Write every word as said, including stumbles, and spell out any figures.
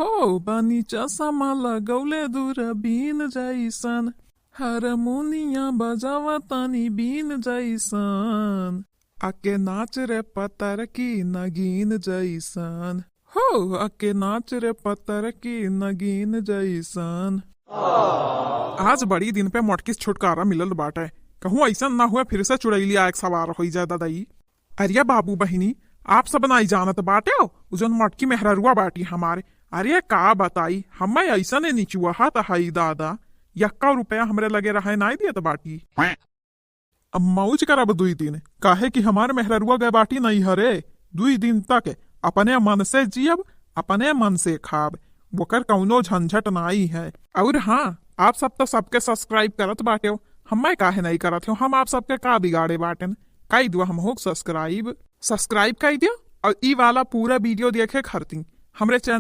हो बानी चश्मा लगौले दूरबीन जैसन, हारमोनिया बजावा तानी बीन जैसन। आके नाच रे पतर की नगीन जैसन, हो आके नाच रे पतर की नगीन जैसन। आज बड़ी दिन पे मोटकी से छुटकारा मिलल बाटे। कहूँ ऐसन ना हुए फिर से चुड़ैलिया एक सवार होई जाए ददाई। अरे बाबू बहिनी, आप सब नाई जानत बाटे हो, उ जौन मोटकी मेहररुआ बाटी हमारे। अरे का बताई, हमें ऐसन निचुआ हाथ हई दादा, यक्का रुपया हमरे लगे रहे नाई देत बाटी। अब मौज करब दुई दिन, काहे कि हमार मेहररुआ गए बाटी नैहरे। दुई दिन तक अपने मन से जियब, अपने मन से खाब, ओकर कौनो झंझट नाई है। और हाँ, आप सब तो सबके सब्सक्राइब करत बाटे हो, हमें काहे नहीं करत हो? हम आप सबके का बिगाड़े बाटेन? कई दुआ हम हो सब्सक्राइब, सब्सक्राइब कई दियो। और ई वाला पूरा वीडियो देखे खातिर हमरे चैनल